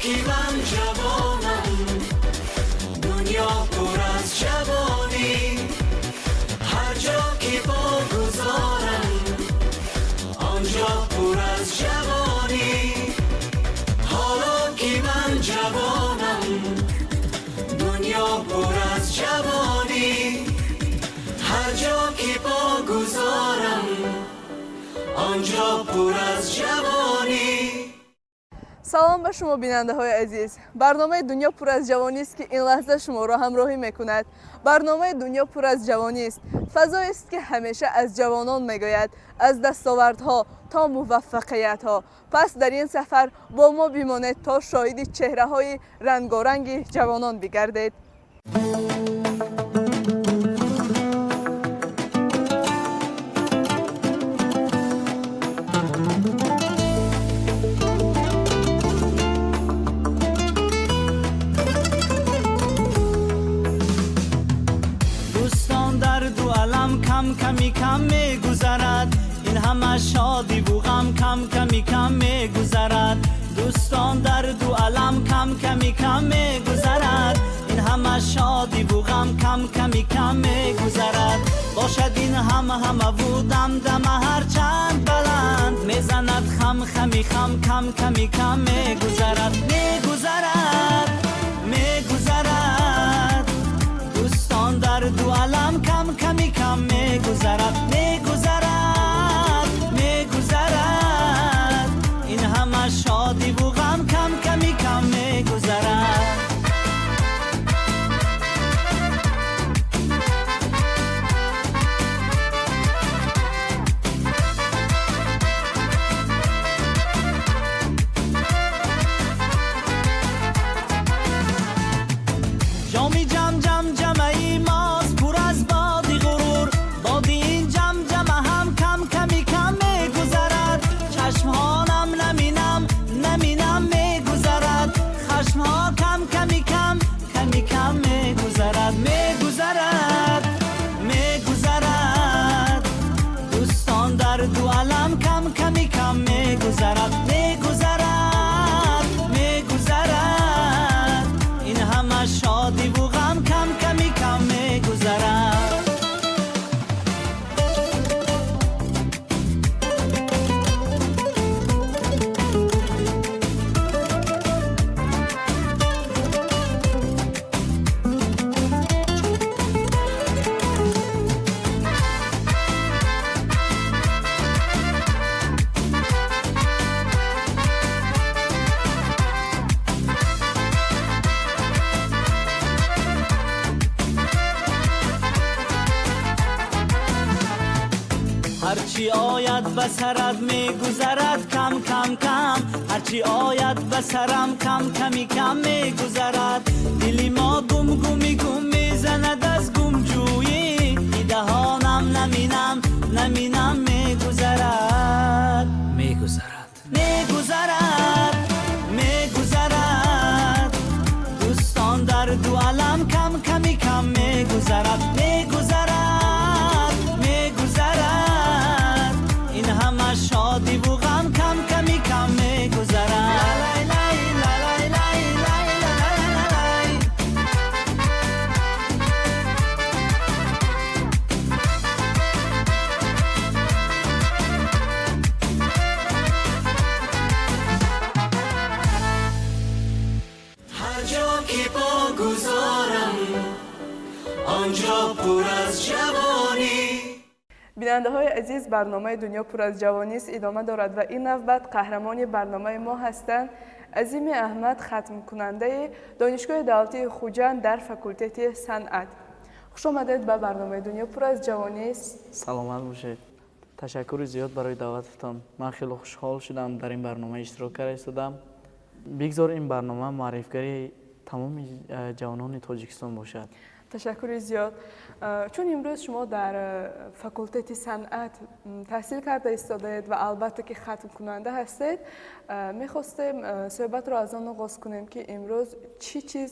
Ки ман ҷавонам, дунё пур аз ҷавонӣ. Ҳар ҷо ки по гузорам, он ҷо пур аз ҷавонӣ. Ҳоло ки ман ҷавонам, дунё пур аз ҷавонӣ. Ҳар ҷо ки по гузорам, он ҷо пур аз ҷавонӣ. Салом ба шумо, бинандаҳои азиз. Барномаи «Дунё пур аз ҷавонист», ки ин лаҳза шуморо ҳамроҳӣ мекунад. Барномаи «Дунё пур аз ҷавонист» фазоест, ки ҳамеша аз ҷавонон мегӯяд, аз дастовардҳо то муваффақиятҳо. Пас дар ин сафар бо мо бимонед, то шоҳиди чеҳраҳои рангоранги ҷавонон бигардед. Дӯстон, дарду алам кам ками кам мегузарад. Ин ҳама шодиву ғам кам ками кам мегузарад. Дӯстон, дарду алам кам ками кам мегузарад. Ин ҳама шодиву ғам кам ками кам мегузарад. Бошад ин ҳама ҳамаву дамдама ҳарчанд баланд мезанад, хам хами хам кам ками кам мегузарад, мегузарад, мегузарад. Дӯстон, дарду алам кам ками кам мегузарад, мегузарад, мегузарад. Ин ҳама шодиву ғам кам ками кам мегузарад. Ҷоми ҷам ҷам ҷамаи мост, пур аз боди ғурур. Боди ин ҷамҷама ҳам кам ками кам мегузарад. Чашмҳо нам наминам наминам мегузарад. Хашмҳо кам ками кам ками кам мегузарад, мегузарад, мегузарад. Дӯстон, дарду алам кам ками кам мегузарад, мегузарад, мегузарад. Ин ҳама шодиву ғам кам ками кам мегузарад. Ҳарчи ояд ба сарат, мегузарад кам кам кам. Ҳарчи ояд ба сарам, кам ками кам мегузарад. Дили мо гум гуми гум мезанад аз гумҷӯӣ. Дидаҳонам наминам наминам мегузарад, мегузарад, мегузарад, мегузарад. Дӯстон, дарду алам кам ками кам мегузарад, мегузарад, мегузарад. Ин ҳама шодиву ғам кам ками кам мегузарад. Лай, лай, лай, лай, лай, лай, лай, лай, лай. Ҳар ҷо ки по гузорам, он ҷо пур аз ҷавонӣ. Бинандаҳои азиз, барномаи «Дунё пур аз ҷавонист» идома дорад ва ин навбат қаҳрамони барномаи мо ҳастанд Азими Аҳмад, хатмкунандаи Донишгоҳи давлатии Хуҷанд дар факултети санъат. Хуш омадед ба барномаи «Дунё пур аз ҷавонист». Саломат бошед, ташаккури зиёд барои даъвататон. Ман хеле хушҳол шудам, дар ин барнома иштирок карда истодам. Бигзор ин барнома муаррифгари тамоми ҷавонони Тоҷикистон бошад. Ташаккури зиёд. Чун имрӯз шумо дар факултети санъат таҳсил карда истодаед ва албатта ки хатмкунанда ҳастед, мехостем суҳбатро аз он оғоз кунем, ки имрӯз чӣ чиз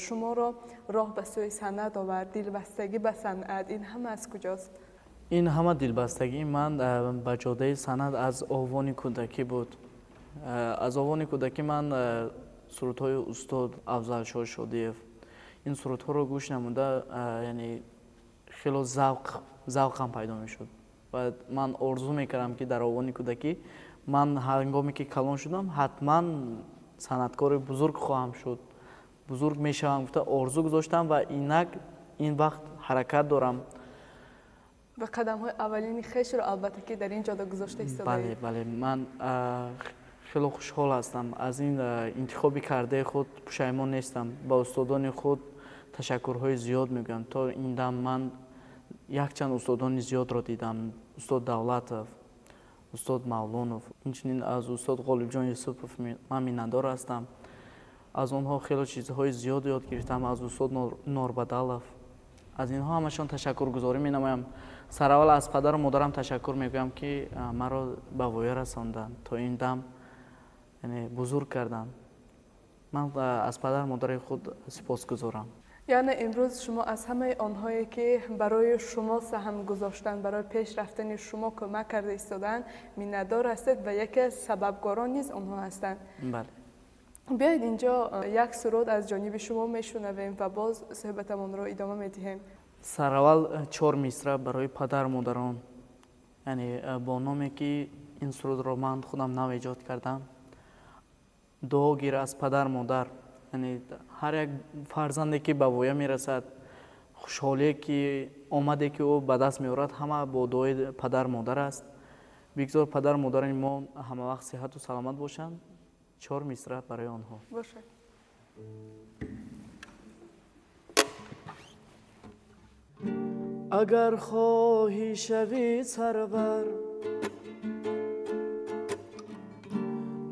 шуморо роҳ ба сӯи санъат овард, дилбастагӣ ба санъат, ин ҳама аз куҷост? Ин ҳама дилбастагии ман ба ҷодаи санъат аз овони кӯдакӣ буд. Аз овони кӯдакӣ ман Сурудҳои устод Афзалшоҳ Шодиев, ин сурудҳоро гӯш намуда, яъне хело завқам пайдо мешуд ва ман орзу мекардам, ки дар овони кӯдакӣ ман ҳангоме ки калон шудам, ҳатман санъаткори бузург хоҳам шуд, бузург мешавам гуфта орзу гузоштам ва инак ин вақт ҳаракат дорам. Ва қадамҳои аввалини хешро, албатта, ки дар ин ҷода гузошта истодаед. Бале, бале, ман хело хушҳол ҳастам аз ин интихоби кардаи худ, пушаймон нестам. Ба устодони худ ташаккурҳои зиёд мегӯям. То ин дам ман якчанд устодони зиёдро дидам: устод Давлатов, устод Мавлонов, инчунин аз устод Ғолибҷон Юсупов ман миннатдор ҳастам. Аз онҳо хело чизҳои зиёд ёд гирифтам. Аз устод Норбадалов, аз инҳо ҳамашон ташаккургузорӣ менамоям. Сараввал аз падару модарам ташаккур мегӯям, ки маро ба воя расонданд, то ин дам, яъне бузург карданд. Ман аз падару модари худ сипосгузорам. Яъне имрӯз шумо аз ҳамаи онҳое, ки барои шумо саҳм гузоштанд, барои пеш рафтани шумо кӯмак карда истодаанд, миннатдор ҳастед ва яке аз сабабгорон низ онҳо ҳастанд. Бале. Биёед, инҷо як суруд аз ҷониби шумо мешунавем ва боз суҳбатамонро идома медиҳем. Сараввал чор мисра барои падару модарон, яъне бо номе ки ин сурудро ман худам нав эҷод кардам, «Дуо гир аз падар модар». Яъне ҳар як фарзанде ки ба воя мерасад, хушҳолие ки, омаде ки ӯ ба даст меорад, ҳама бо дуои падар модар аст. Бигзор падару модари мо ҳамавақт сиҳату саломат бошанд. Чор мисра барои онҳо. Бошад. Агар хоҳӣ шавӣ сарвар,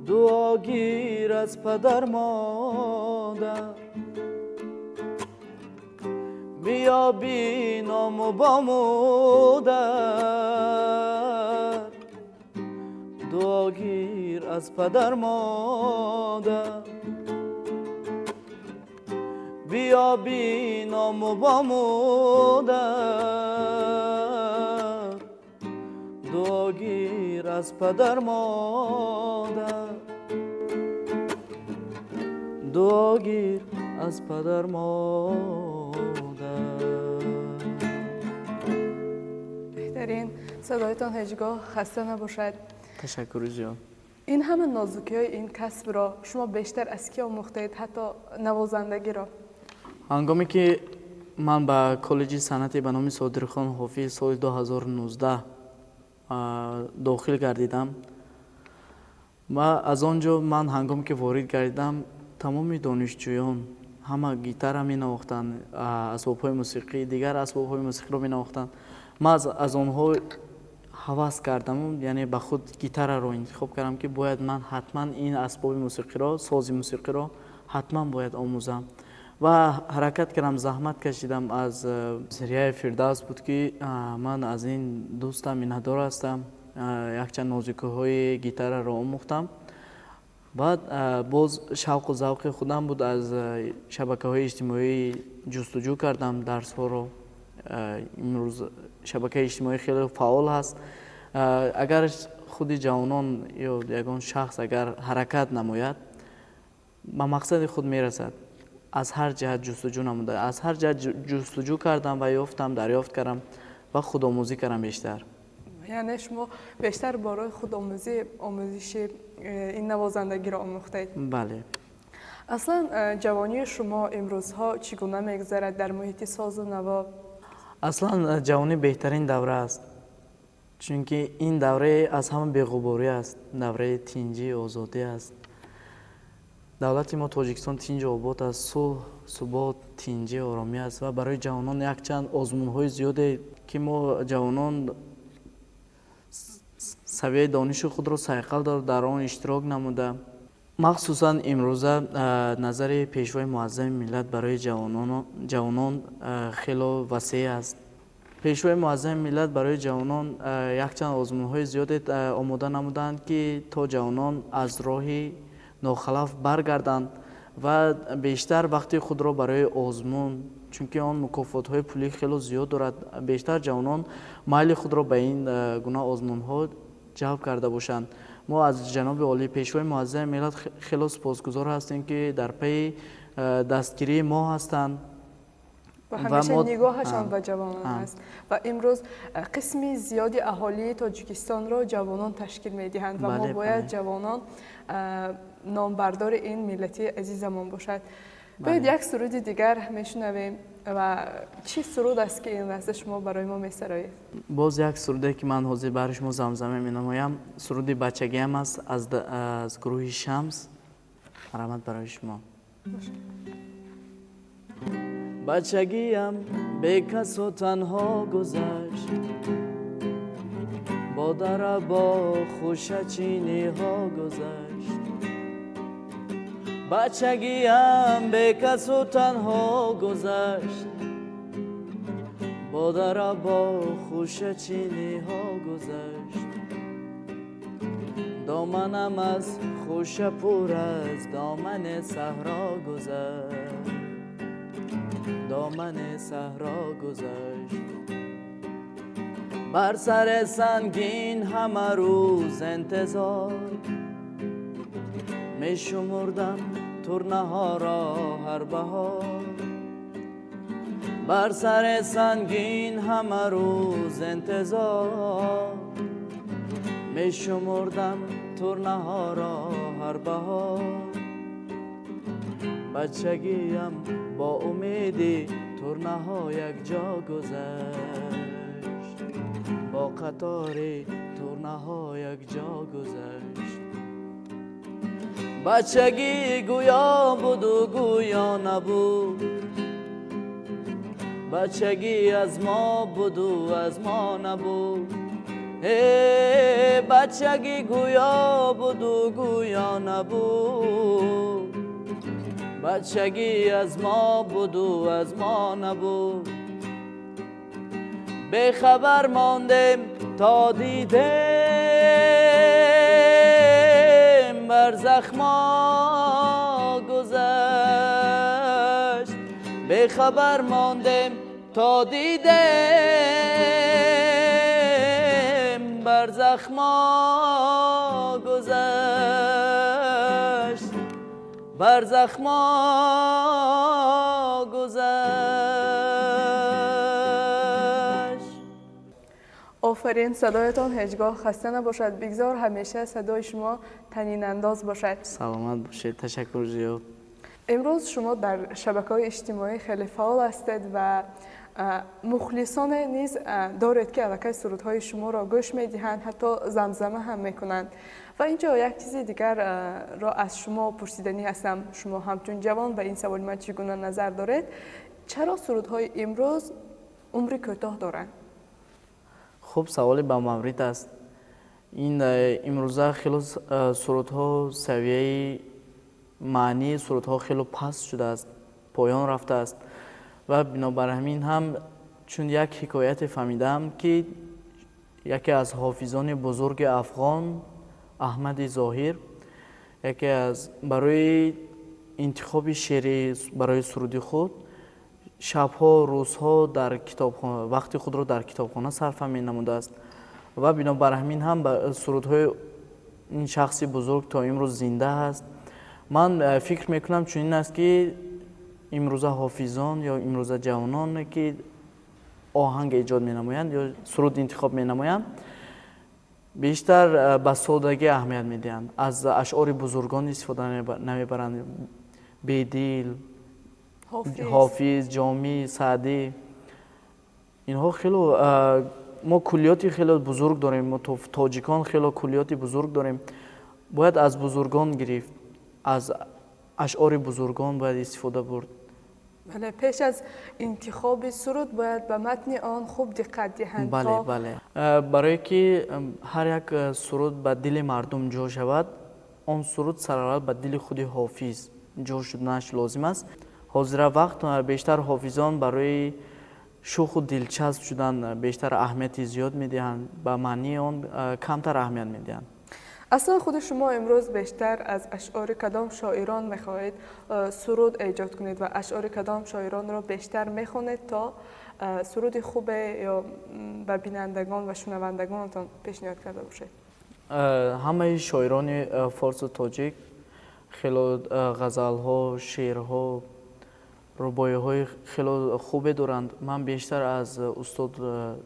дуо гир аз падар модар, биёбӣ ному бо модар. Дуо гир аз падар модар, биёбӣ ному бо модар. Дуо гир аз падар модар, дуо гир аз падар модар. Беҳтарин, садоятон ҳеҷ гоҳ хаста набошад. Ташаккури зиёд. Ин ҳама нозукиҳои ин касбро шумо бештар аз кӣ омӯхтаед, ҳатто навозандагиро? Ҳангоме ки ман ба коллеҷи санъате ба номи Содирхон Ҳофиз соли 2019 дохил гардидам ва аз он ҷо ман ҳангоме ки ворид гардидам, тамоми донишҷӯён ҳама гитара менавохтанд, асбобҳои мусиқӣ, дигар асбобҳои мусиқиро менавохтанд. Ман аз онҳо ҳавас кардаму, яъне ба худ гитараро интихоб кардам, ки бояд ман ҳатман ин асбоби мусиқиро, сози мусиқиро ҳатман бояд омӯзам ва ҳаракат кардам, заҳмат кашидам. Аз Сирияи Фирдавс буд, ки ман аз ин дӯстам миннатдор ҳастам. Якчанд нозукиҳои гитараро омӯхтам. Баъд боз шавқу завқи худам буд, аз шабакаҳои иҷтимоӣ ҷустуҷӯ кардам дарсҳоро. Имрӯз шабакаи иҷтимоӣ хеле фаъол ҳаст. Агар худи ҷавонон ё ягон шахс агар ҳаракат намояд, ба мақсади худ мерасад. Аз ҳар ҷиҳат ҷустуҷӯ намуда, аз ҳар ҷиҳат ҷустуҷӯ кардам ва ёфтам, дарёфт кардам ва худомӯзӣ кардам бештар. Яъне шумо бештар барои худомӯзӣ омӯзиши ин навозандагиро омӯхтаед? Бале. Аслан ҷавонии шумо имрӯзҳо чӣ гуна мегузарад дар муҳити созу наво? Аслан ҷавонӣ беҳтарин давра аст, чунки ин давраи аз ҳама беғуборӣ аст, давраи тинҷӣ, озодӣ аст. Давлати мо Тоҷикистон тинҷу обод аст, сулҳ, субот, тинҷӣ, оромӣ аст ва барои ҷавонон якчанд озмунҳои зиёде, ки мо ҷавонон савияи дониши худро сайқал дод, дар он иштирок намуда. Махсусан имрӯза назари Пешвои Муаззами миллат барои ҷавонон хело васеъ аст. Пешвои Муаззами миллат барои ҷавонон якчанд озмунҳои зиёде омода намуданд, ки то ҷавонон аз роҳи нохалаф баргарданд ва бештар вақти худро барои озмун, чунки он мукофотҳои пулӣ хело зиёд дорад, бештар ҷавонон майли худро ба ин гуна озмунҳо ҷалб карда бошанд. Мо аз ҷаноби олӣ, пешвои муаззами миллат, хело сипосгузор ҳастем, ки дар пайи дастгирии мо ҳастанд. Ва ҳамеша нигоҳашон ба ҷавонон аст. Ва имрӯз қисми зиёди аҳолии Тоҷикистонро ҷавонон ташкил медиҳанд ва мо бояд ҷавонон номбардори ин миллати азизамон бошад. Биёед, як суруди дигар мешунавем. Ва чӣ суруд аст, ки ин лаҳза шумо барои мо месароед? Боз як суруде, ки ман ҳозир барои шумо замзама менамоям, суруди бачагиам аст аз гурӯҳи Шамс. Марҳамат, барои шумо. Бачагиам бекасу танҳо гузашт, бо дара, бо хӯшачиниҳо гузашт. Бачагиам бекасу танҳо гузашт, бо дара, бо хӯшачиниҳо гузашт. Доманам аз хӯша пур аз домани саҳро гузашт, домани саҳро гузашт. Бар сари сангин ҳама рӯз интизор мешумурдам турнаҳоро ҳар баҳор. Бар сари сангин ҳама рӯз интизор мешумурдам турнаҳоро ҳар баҳор. Бачагиам бо умеди турнаҳо якҷо гузашт, бо қатори турнаҳо якҷо гузашт. Бачагӣ гӯё буду гӯё набуд, бачагӣ аз мо буду аз мо набуд. Бачагӣ гӯё буду гӯё набуд, бачагӣ аз мо буду аз мо набуд. Бехабар мондем, то дидем бар захмо гузашт. Бехабар мондем, то дидем бар захмо гузашт, бар захмо гузашт. Офарин, садоятон ҳеҷ гоҳ хаста набошад. Бигзор ҳамеша садои шумо танинандоз бошад. Саломат бошед, ташаккур зиёд. Имрӯз шумо дар шабакаҳои иҷтимоӣ хеле фаъол ҳастед ва мухлисоне низ доред, ки аллакай сурудҳои шуморо гӯш медиҳанд, ҳатто замзама ҳам мекунанд. Ва ин ҷо як чизи дигарро аз шумо пурсиданӣ ҳастам. Шумо ҳамчун ҷавон ба ин саволи ман чӣ гуна назар доред? Чаро сурудҳои имрӯз умри кӯтоҳ доранд? Хуб, саволе ба маврид аст ин. Имрӯза хело сурудҳо, савияи маънии сурудҳо хело паст шудааст, поён рафтааст. Ва бинобар ҳамин ҳам чун як ҳикояте фаҳмидаам, ки яке аз ҳофизони бузурги афғон, Аҳмади Зоҳир, яке аз барои интихоби шеъри барои суруди худ шабҳо, рӯзҳо дар китобхона вақти худро дар китобхона сарфа менамудааст. Ва бинобар ҳамин ҳам сурудҳои ин шахси бузург то имрӯз зинда ҳаст. Ман фикр мекунам, чунин аст, ки имрӯза ҳофизон ё имрӯза ҷавононе, ки оҳанг эҷод менамоянд ё суруд интихоб менамоянд, бештар ба содагӣ аҳамият медиҳанд, аз ашъори бузургон истифода намебаранд: Бедил, Ҳофиз, Ҷомӣ, Саъдӣ. Инҳо хело, мо куллиёти хело бузург дорем, мо тоҷикон хело куллиёти бузург дорем. Бояд аз бузургон гирифт, аз ашъори бузургон бояд истифода бурд. Бале, пеш аз интихоби суруд бояд ба матни он хуб диққат диҳанд. Бале, барое ки ҳар як суруд ба дили мардум ҷо шавад, он суруд сараввал ба дили худи ҳофиз ҷо шуданаш лозим аст. Ҳозира вақт бештар ҳофизон барои шӯху дилчасп шудан бештар аҳамияти зиёд медиҳанд, ба маънии он камтар аҳамият медиҳанд. Аслан худи шумо имрӯз бештар аз ашъори кадом шоирон мехоҳед суруд эҷод кунед ва ашъори кадом шоиронро бештар мехонед, то суруди хубе ё ба бинандагон ва шунавандагонатон пешниҳод карда бошед? Ҳамаи шоирони форсу тоҷик хело ғазалҳо, шеърҳо, рубоиҳои хело хубе доранд. Ман бештар аз устод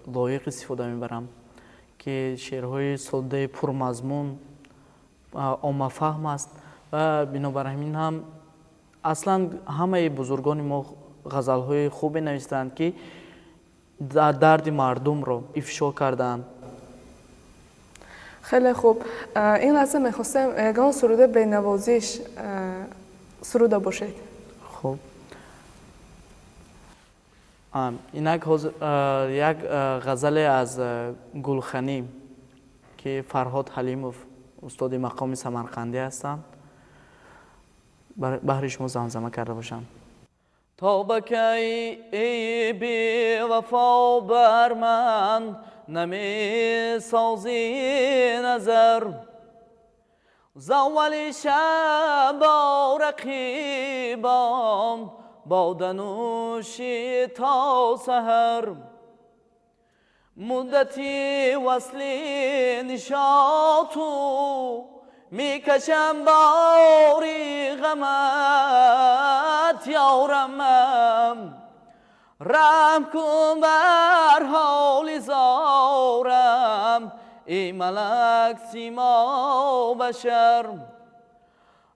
Лоиқ истифода мебарам, ки шеърҳои соддаи пурмазмун, оммафаҳм аст ва бинобар ҳамин ҳам аслан ҳамаи бузургони мо ғазалҳои хубе навиштаанд, ки дарди мардумро ифшо кардаанд. Хеле хуб. Ин лаҳза мехостем ягон суруда бенавозиш суруда бошед. Хуб, инак ҳозир як ғазале аз Гулханӣ, ки Фарҳод Ҳалимов, устоди мақоми самарқандӣ ҳастанд, баҳри шумо замзама карда бошам. То ба кай, эй бевафо, бар ман намесозӣ назар? Заввали шаб бо рақибон боданӯшӣ то саҳар. Муддати васли нишоту мекашам бори ғамат, ёрамам, раҳм кун бар ҳоли зорам, эй малак симо башар.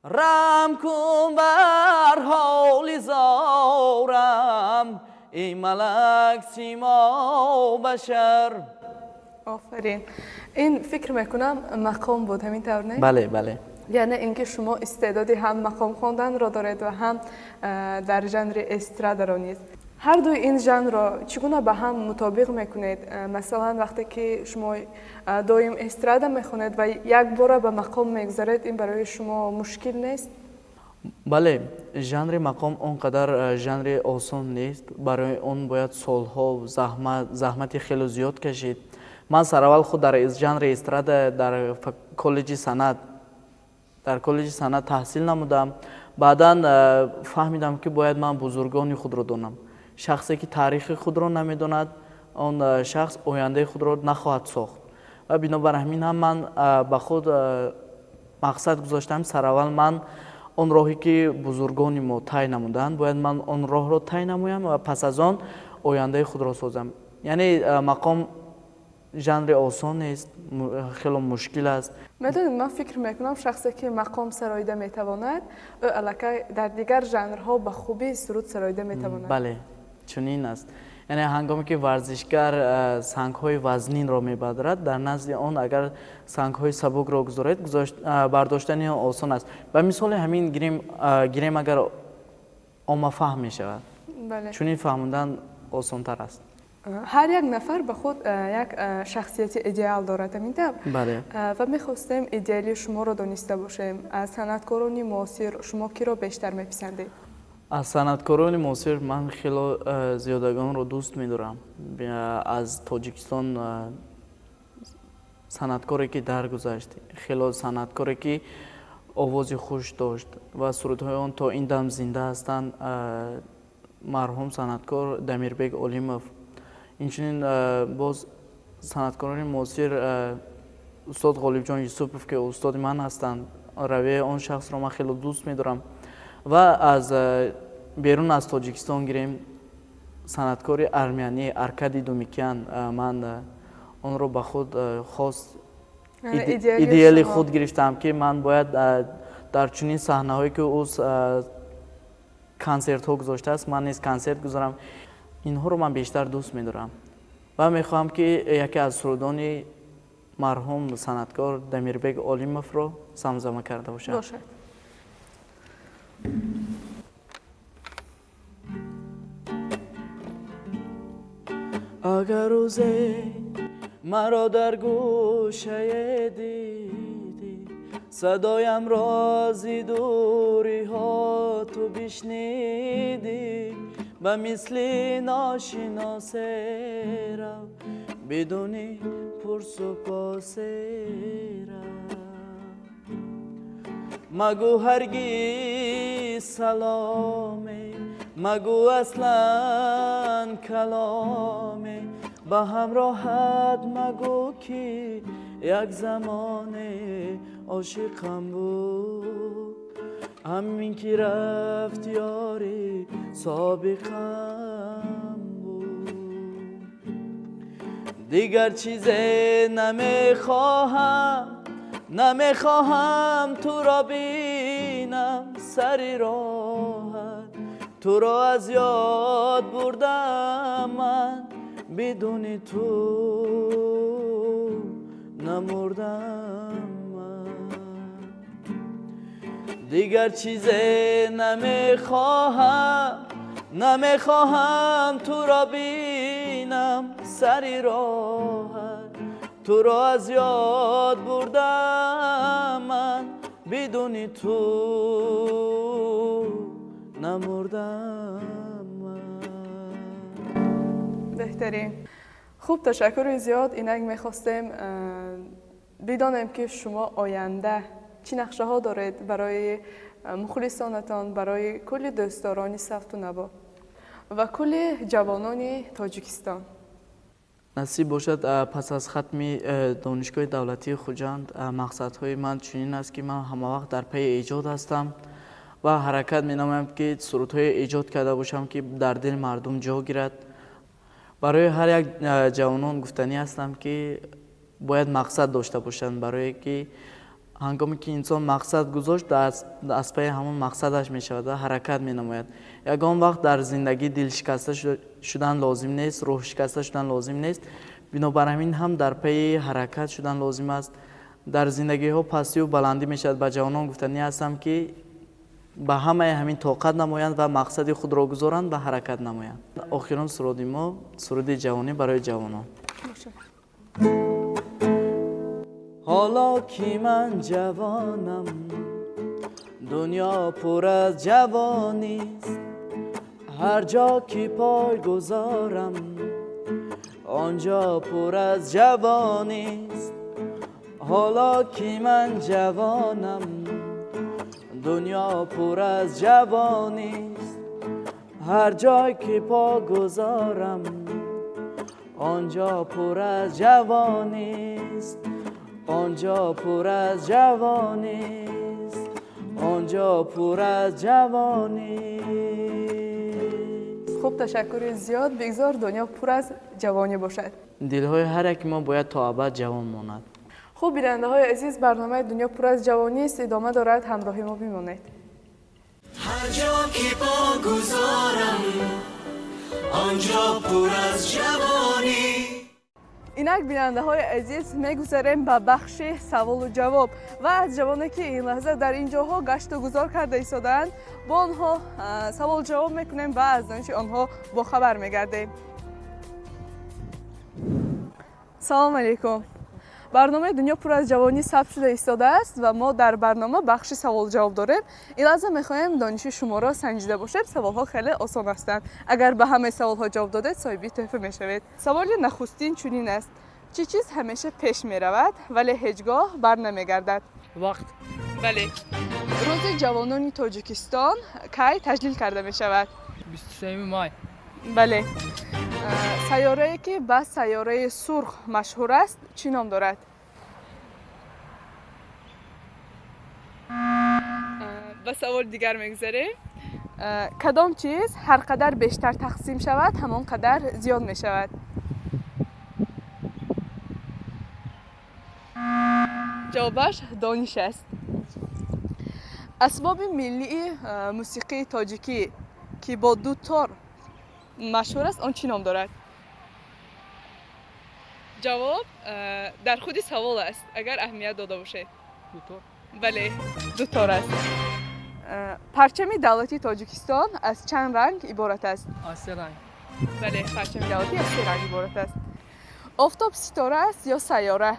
Раҳм кун бар ҳоли зорам, эй малак симо башар. Офарин. Ин фикр мекунам, мақом буд, ҳамин тавр, не? Бале, бале. Яъне ин ки шумо истеъдоди ҳам мақом хонданро доред ва ҳам дар жанри эстрадаро низ. Ҳар дуи ин жанрро чӣ гуна ба ҳам мутобиқ мекунед? Масалан, вақте ки шумо доим эстрада мехонед ва якбора ба мақом мегузаред, ин барои шумо мушкил нест? Бале, жанри мақом он қадар жанри осон нест. Барои он бояд солҳо заҳмати хеле зиёд кашид. Ман сараввал худ дар жанри эстрада дар коллеҷи санъат таҳсил намудам. Баъдан фаҳмидам, ки бояд ман бузургони худро донам. Шахсе ки таърихи худро намедонад, он шахс ояндаи худро нахоҳад сохт. Ва бинобар ҳамин ҳам ман ба худ мақсад гузоштам: сараввал ман он роҳе ки бузургони мо тай намуданд, бояд ман он роҳро тай намоям ва пас аз он ояндаи худро созам. Яъне мақом жанри осон нест, хело мушкил аст. Медонед, ман фикр мекунам, шахсе ки мақом сароида метавонад, ӯ аллакай дар дигар жанрҳо ба хубӣ суруд сароида метавонад. Бале, чунин аст. Яъне ҳангоме ки варзишгар сангҳои вазнинро мебарад, дар назди он агар сангҳои сабукро гузоред, бардоштани он осон аст. Ба мисоли ҳамин гирем, агар оммафаҳм мешавад, чунин фаҳмондан осонтар аст. Ҳар як нафар ба худ як шахсияти идеал дорад, ҳамин тавр? Бале. Ва мехостем идеали шуморо дониста бошем. Аз санъаткорони муосир шумо киро бештар меписандед? Аз санъаткорони муосир ман хело зиёдагонро дӯст медорам. Аз Тоҷикистон санъаткоре ки даргузашт, хело санъаткоре ки овози хуш дошт ва сурудҳои он то ин дам зинда ҳастанд, марҳум санъаткор Дамирбек Олимов. Инчунин боз санъаткорони муосир устод Ғолибҷон Юсупов, ки устоди ман ҳастанд, равияи он шахсро ман хело дӯст медорам. Ва аз берун аз Тоҷикистон гирем, санъаткори армянӣ Аркадий Думикян, ман онро ба худ хос идеали худ гирифтам, ки ман бояд дар чунин саҳнаҳое ки ӯ консертҳо гузоштааст, ман низ консерт гузорам. Инҳоро ман бештар дӯст медорам ва мехоҳам, ки яке аз сурудони марҳум санъаткор Дамирбек Олимовро замзама карда бошам. Бошад. Агар рӯзе маро дар гӯшае дидӣ, садоямро зи дуриҳо ту бишнидӣ, ба мисли ношиносе рав, бидуни пурсу посе рав. Магӯ ҳаргиз саломе, магӯ аслан каломе, ба ҳамроҳат магӯ ки Як замоне ошиқам буд, ҳамин ки рафт ёри собиқам буд. Дигар чизе намехоҳам, намехоҳам туро бинам сари роҳат. Туро аз ёд бурдам ман, бидуни ту намурдам ман. Дигар чизе намехоҳам, намехоҳам туро бинам сари роҳат. Туро аз ёд бурдам ман, бидуни ту намурдам ман. Беҳтарин. Хуб, ташаккури зиёд. Инак мехостем бидонем, ки шумо оянда чӣ нақшаҳо доред барои мухлисонатон, барои кулли дӯстдорони савту наво ва кулли ҷавонони Тоҷикистон. Насиб бошад, пас аз хатми Донишгоҳи давлатии Хуҷанд мақсадҳои ман чунин аст, ки ман ҳамавақт дар пайи эҷод ҳастам ва ҳаракат менамоям, ки сурудҳое эҷод карда бошам, ки дар дили мардум ҷо гирад. Барои ҳар як ҷавонон гуфтанӣ ҳастам, ки бояд мақсад дошта бошанд, барое ки ҳангоме ки инсон мақсад гузошт, аз пайи ҳамон мақсадаш мешавад ва ҳаракат менамояд. Ягон вақт дар зиндагӣ дилшикаста шудан лозим нест, рӯҳшикаста шудан лозим нест. Бинобар ҳамин ҳам дар пайи ҳаракат шудан лозим аст. Дар зиндагиҳо пастию баландӣ мешавад. Ба ҷавонон гуфтанӣ ҳастам, ки ба ҳамаи ҳамин тоқат намоянд ва мақсади худро гузоранд ва ҳаракат намоянд. Охирон суруди мо суруди ҷавонӣ барои ҷавонон. Ҳоло ки ман ҷавонам, дунё пур аз ҷавонист. Ҳар ҷо ки пой гузорам, он ҷо пур аз ҷавонист. Ҳоло ки ман ҷавонам, дунё пур аз ҷавонист. Ҳар ҷой ки по гузорам, он ҷо пур аз ҷавонист. Он ҷо пур аз ҷавонист, он ҷо пур аз ҷавонист. Хуб, ташаккури зиёд. Бигзор дунё пур аз ҷавонӣ бошад. Дилҳои ҳар яки мо бояд то абад ҷавон монад. Хуб, бинандаҳои азиз, барномаи «Дунё пур аз ҷавонист» идома дорад. Ҳамроҳи мо бимонед. Ҳар ҷо ки по гузорам, он ҷо пур аз ҷавонӣ. Инак, бинандаҳои азиз, мегузарем ба бахши саволу ҷавоб ва аз ҷавоне, ки ин лаҳза дар ин ҷоҳо гашту гузор карда истодаанд, бо онҳо савол ҷавоб мекунем ва аз дониши онҳо бохабар мегардем. Салом алейкум. Барномаи «Дунё пур аз ҷавонӣ» сабт шуда истодааст ва мо дар барнома бахши саволҷавоб дорем. Ин лаҳза мехоҳем дониши шуморо санҷида бошем. Саволҳо хеле осон ҳастанд. Агар ба ҳамаи саволҳо ҷавоб додед, соҳиби тӯҳфа мешавед. Саволи нахустин чунин аст: чӣ чиз ҳамеша пеш меравад, вале ҳеҷ гоҳ бар намегардад? Вақт. Бале. Рӯзи ҷавонони Тоҷикистон кай таҷлил карда мешавад? 23 май. Бале. Сайёрае, ки ба сайёраи сурх машҳур аст, чӣ ном дорад? Ба саволи дигар мегузарем. Кадом чиз ҳар қадар бештар тақсим шавад, ҳамон қадар зиёд мешавад? Ҷавобаш дониш аст. Асбоби миллии мусиқии тоҷикӣ, ки бо ду тор машҳур аст, он чӣ ном дорад? Ҷавоб дар худи савол аст, агар аҳамият дода бошед. Дутор. Бале, дутор аст. Парчами давлатии Тоҷикистон аз чанд ранг иборат аст? Аз се ранг. Бале, парчами давлатӣ аз се ранг иборат аст. Офтоб ситора аст ё сайёра?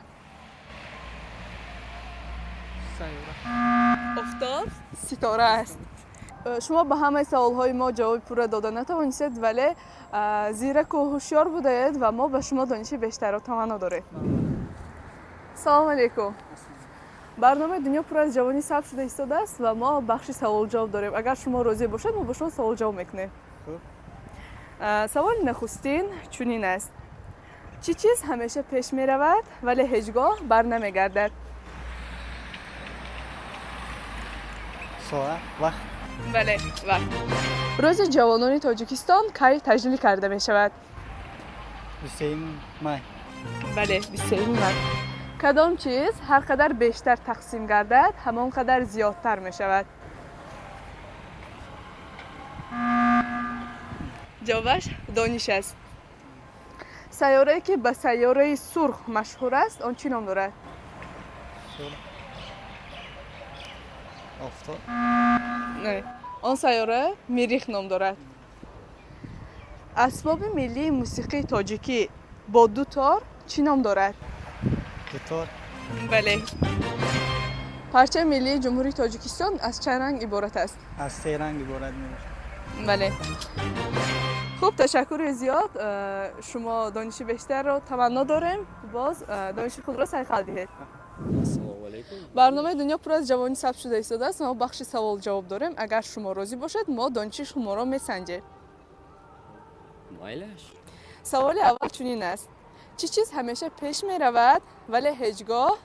Сайёра. Офтоб ситора аст. Шумо ба ҳамаи саволҳои мо ҷавоби пурра дода натавонистед, вале зираку ҳушёр будаед ва мо ба шумо дониши бештарро таманно дорем. Салому алейкум. Барномаи «Дунё пур аз ҷавонӣ» сабт шуда истодааст ва мо бахши саволҷавоб дорем. Агар шумо розӣ бошед, мо бо шумо саволҷавоб мекунем. Саволи нахустин чунин аст: Чӣ чиз ҳамеша пеш меравад, вале ҳеҷ гоҳ бар намегардад? Соат, вақт. Бале, вақт. Рӯзи ҷавонони Тоҷикистон кай таҷлил карда мешавад? 23 май. Бале, 23 май. Кадом чиз ҳар қадар бештар тақсим гардад, ҳамон қадар зиёдтар мешавад? Ҷавобаш дониш аст. Сайёрае ки ба сайёраи сурх машҳур аст, он чӣ ном дорад? Офтоб. Не, он сайёра Миррих ном дорад. Асбоби миллии мусиқии тоҷикӣ бо ду тор чӣ ном дорад? Дутор. Бале. Парчами миллии Ҷумҳурии Тоҷикистон аз чанд ранг иборат аст? Аз се ранг иборат мебошад. Бале. Хуб, ташаккури зиёд. Шумо дониши бештарро таманно дорем, боз дониши худро сайқал диҳед. Ассалому алайкум. Барномаи «Дунё пур аз ҷавонӣ» сабт шуда истодааст. Мо бахши савол ҷавоб дорем. Агар шумо розӣ бошед, мо дониши шуморо месанҷем. Майлаш. Саволи аввал чунин аст: чӣ чиз ҳамеша пеш меравад, вале ҳеҷ гоҳ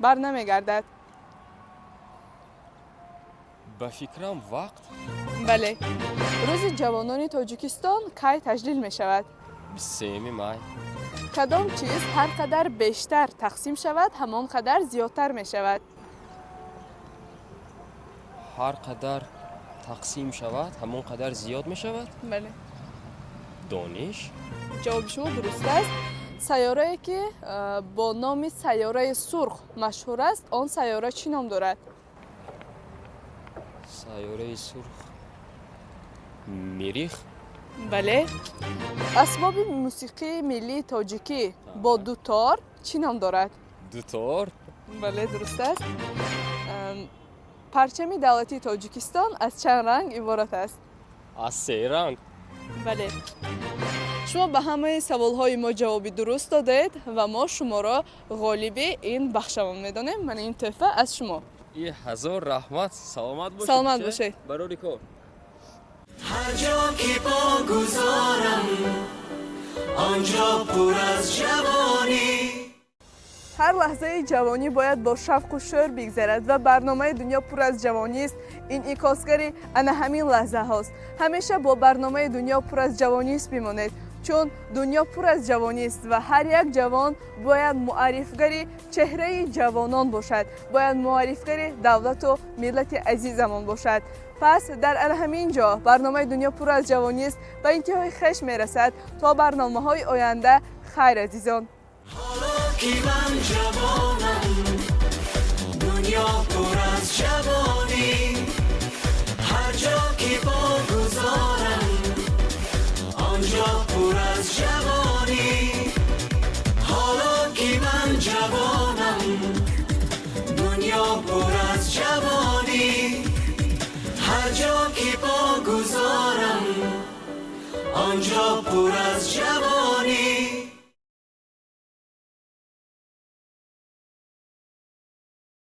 бар намегардад? Ба фикрам, вақт. Бале. Рӯзи ҷавонони Тоҷикистон кай таҷлил мешавад? 23 май. Кадом чиз ҳар қадар бештар тақсим шавад, ҳамон қадар зиёдтар мешавад? Ҳар қадар тақсим шавад, ҳамон қадар зиёд мешавад? Бале. Дониш. Ҷавоби шумо дуруст аст. Сайёрае ки бо номи сайёраи сурх машҳур аст, он сайёра чӣ ном дорад? Сайёраи сурх, Мирих. Бале. Асбоби мусиқии миллии тоҷикӣ бо дутор чӣ ном дорад? Дутор. Бале, дуруст аст. Парчами давлатии Тоҷикистон аз чанд ранг иборат аст? Аз се ранг. Бале. Шумо ба ҳамаи саволҳои мо ҷавоби дуруст додед ва мо шуморо ғолиби ин бахшамон медонем. Мана ин тӯҳфа аз шумо. И ҳазор раҳмат, саломат бошед. Саломат бошед. Барори кор. Ҳар ҷо ки по гузорам, он ҷо пур аз ҷавонӣ. Ҳар лаҳзаи ҷавонӣ бояд бо шавқу шӯр бигзарад ва барномаи «Дунё пур аз ҷавонист» инъикосгари ана ҳамин лаҳзаҳост. Ҳамеша бо барномаи «Дунё пур аз ҷавонист» бимонед, чун дунё пур аз ҷавонист ва ҳар як ҷавон бояд муаррифгари чеҳраи ҷавонон бошад, бояд муаррифгари давлату миллати азизамон бошад. Пас дар ана ҳамин ҷо барномаи «Дунё пур аз ҷавонист» ба интиҳои хеш мерасад. То барномаҳои оянда, хайр, азизон. Ҳоло ки ман ҷавонам, дунё пур аз ҷавонӣ. Ҳар ҷо ки по гузорам, он ҷо пур аз ҷавонӣ. Ҳоло ки ман ҷавонам, дунё пур аз ҷавонӣ. Ҳар ҷо ки по гузорам, он ҷо пур аз ҷавонӣ.